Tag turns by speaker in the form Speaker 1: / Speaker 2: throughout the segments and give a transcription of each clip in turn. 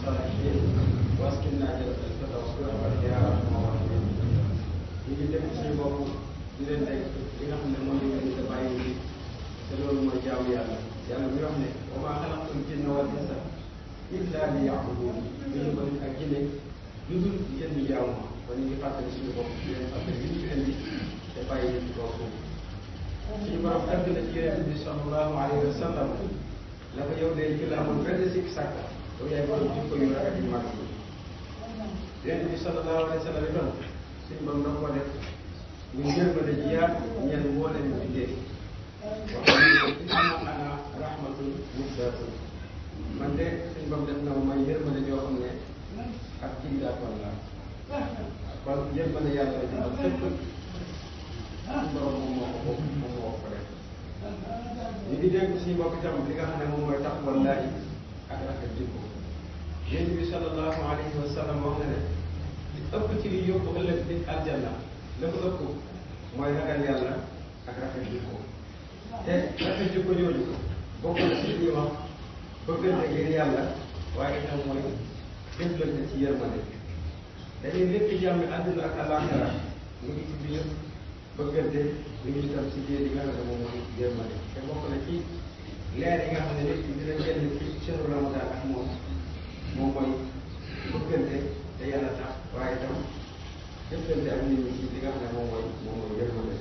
Speaker 1: الصالحين واسكننا جنة الفردوس برحمتك يا ارحم الراحمين. ñu ngi def suñu bopp di leen teg li nga xam ne moom la ñu leen bàyyi bi te loolu mooy jaamu yàlla yàlla mi wax ne wa maa xalaqtul jinna wal insa illa liya'budun ñu ko nit ak jinne lu dul ngeen di jaamu ma kon ñu ngi fàttali suñu bopp di leen fàttali li ñu fi indi te bàyyi leen ci kaw foofu suñu borom tagg na ci yonent bi sallallahu alayhi wa sallam la ko yow de ci la amul benn sikk sàkka yow yaay borom jikko yu rafet yu mag yi yonent bi sallallahu alayhi wa sallam itam suñu borom da ko def ñu yërmande ji yaatu ñenn moo leen bindee wax inna ana rahmatun muhdatun man de suñu borom def na ma may yërmande joo xam ne ak ci daatoon la kon yërmande yàlla la jëmal fépp suñu borom moom moo ko def ñu ngi dégg suñu bopp itam li nga xam ne moom mooy tax wallaahi ak rafet jikko yonent bi sallallahu alayhi wa sallam wax na ne li ëpp ci li yóbbu ëllëg nit aljanna la ko ëpp mooy ragal yàlla ak rafet jikko te rafet jikko jooju bokk na ci li ñuy wax bëggante ngir yàlla waaye itam mooy jëflante ci yërmande dañuy lépp jàmmi àdduna ak àllaaxira mu ngi ci biir bëggante ñu ngi itam ci biir yi nga xam ne moom mooy yërmande te bokk na ci leer yi nga xam ne nit ñi dina génn ci shahru ramadan ak moom mooy bëggante te yàlla tax waaye itam jëflante ak nit ñi ci li nga xam ne moom mooy yërmande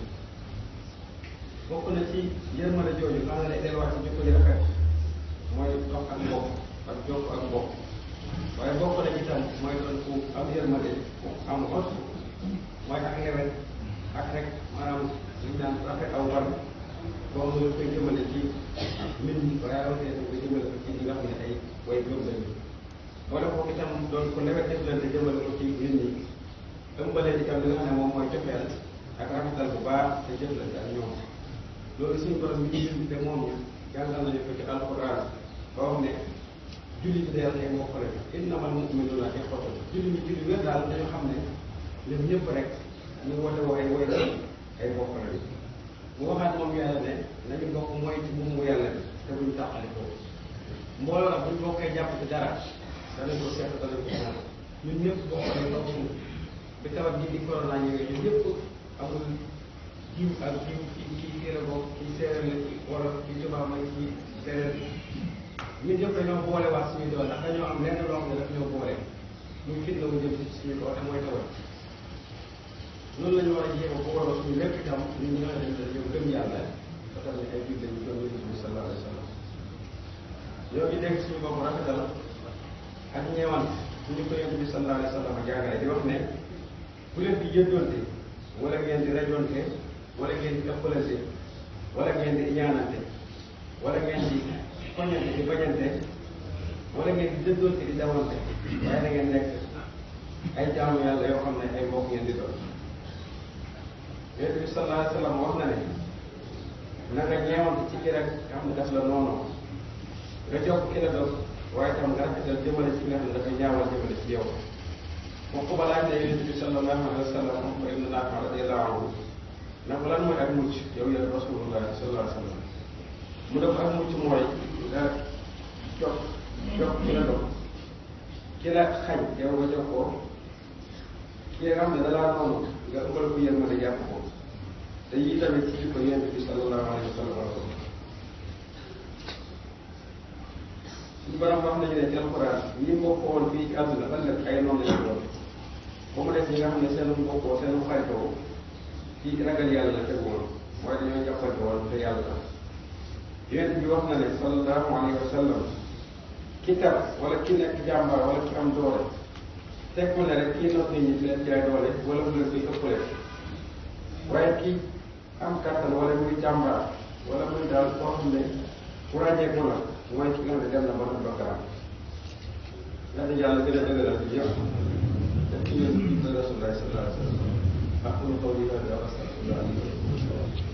Speaker 1: bokk na ci yërmande jooju xam nga ne delluwaat ci jikko yi rafet mooy dox ak mbokk ak jokk ak mbokk waaye bokk na ci itam mooy doon ku am yërmande ku am ot mooy ak lewet ak rek maanaam li ñu naan rafet aw war boo xam ne koy jëmale ci nit ñi waaye rawatina koy jëmale ko ci ñi nga xam ne ay way gëm lañu wala kooku itam doon ko lewet jëflante jëmale ko ci nit ñi ëmbalee itam li nga xam ne moom mooy cofeel ak rafetal bu baax te jëflante ak ñoom loolu suñu borom bi ñu te moom ñu jàngal nañu ko ci alquran boo xam ne julli bi day ay mbokk la innamal mu'minuuna ixwatun julli ñi julli wér daal dañu xam ne ñoom ñëpp rek ñu woote woo ay woy ay mbokk la mu waxaat moom yàlla ne nañu bokk mooy ci buumu yàlla bi te buñ tàqale ko mbooloo la buñ bokkee jàpp ci dara danañ ko seet danañ ko naan ñun ñëpp bokk nañ bokk bi tawat ji di corona ñëwee ñun ñëpp amul jiw ak jiw kii téere bokk kii séeréer la kii wolof kii tubaab la kii séeréer ñun ñëpp dañoo boole waat suñu doon ndax dañoo am lenn loo xam ne daf ñoo boole muy fitna mu jëm ci suñu kaw te mooy tawat noonu la ñu war a jéem a booloo suñu lépp itam ñun ñi nga xam ne dañoo gëm yàlla ba tax ne ay jur lañu gëm yonent bi sallallahu alayhi wa sallam ñoo ngi dégg suñu bopp rafetal ak ñeewant suñu ko yonent bi sallallahu alayhi wa sallam jàngale di wax ne bu leen di jëndoonte wala ngeen di rajonte wala ngeen di ëppalante wala ngeen di ñaanante wala ngeen di koñante di bañante wala ngeen di dëddoonte di dawante waaye na ngeen nekk ay jaamu yàlla yoo xam ne ay mbokk ngeen di doon yonent bi sallallahu alayhi wa sallam wax na ne na nga ñeewante ci ki rek nga xam ne daf la noonu nga jokk ki la doon waaye tam nga rafetal jëmale ci nga xam ne dafay ñaawal jëmale ci yow moom ko balaa ne yonent bi sallallahu alayhi wa sallam moom ko ibnu Naafi radiyallahu anhu na ko lan mooy ak mucc yow yaa rasulullah sallallahu alayhi wa sallam mu def ak mucc mooy nga jox ki la doon ki la xañ yow nga jox ko ki nga xam ne da laa noonu nga ëmbal ko yéen mën a jàpp ko te yii tamit ci ko yonent bi sallallahu alayhi wa sallam suñu borom wax nañu ne ci alquran ñi mbokkoon fii ci àdduna ëllëg ay noonu la ñu doon ba mu des ñi nga xam ne seen mbokkoo seen xaritoo ci ragal yàlla la tegu woon mooy dañoo jàppante woon te yàlla tax yonent bi wax na ne sallallahu alayhi wa sallam ki tar wala ki nekk jàmbaar wala ki am doole teg mu ne rek kii not nit ñi di leen jaay doole wala mu leen koy ëppale waaye kii am kàttan wala muy jàmbaar wala muy daal koo xam ne ku ràññeeku la mooy ki nga xam ne dem na ba doon bakkaram yàlla gën a dëgëral ci yëpp def ci yéen ci Rasulullah sallallahu alayhi wa sallam aqulu qawli hada wa astaghfirullah li wa lakum